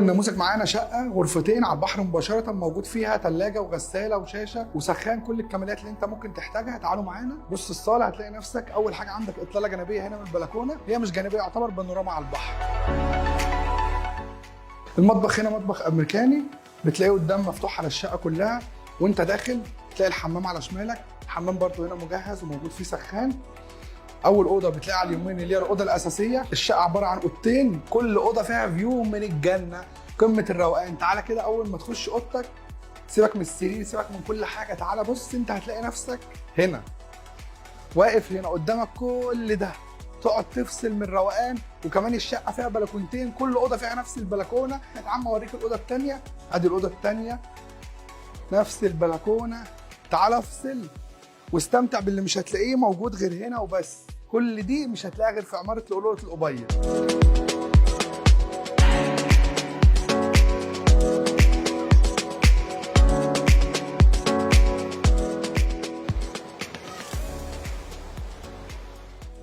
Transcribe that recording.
اول نموذج معانا شقه غرفتين على البحر مباشره، موجود فيها ثلاجه وغساله وشاشه وسخان، كل الكماليات اللي انت ممكن تحتاجها. تعالوا معانا بص الصاله، هتلاقي نفسك اول حاجة عندك اطلالة جانبيه هنا من البلكونه، هي مش جانبيه يعتبر بانوراما على البحر. المطبخ هنا مطبخ امريكاني، بتلاقيه قدام مفتوح على الشقة كلها، وانت داخل تلاقي الحمام على شمالك. الحمام برضو هنا مجهز وموجود فيه سخان. اول اوضة بتلاقي على اليمين اللي هي الاوضة الاساسيه. الشقة عبارة عن اوضتين، كل اوضة فيها view من الجنه، قمة الروقان. تعالى كده اول ما تخش اوضتك، سيبك من السرير، سيبك من كل حاجه، تعالى بص، انت هتلاقي نفسك هنا واقف هنا قدامك كل ده، تقعد تفصل من الروقان. وكمان الشقة فيها بلكونتين، كل اوضة فيها نفس البلكونه. تعال اوريك الاوضة الثانية، ادي الاوضة الثانية نفس البلكونه. تعال افصل واستمتع باللي مش هتلاقيه موجود غير هنا وبس. كل دي مش هتلاقيها غير في عمارة لؤلؤة الأبيض.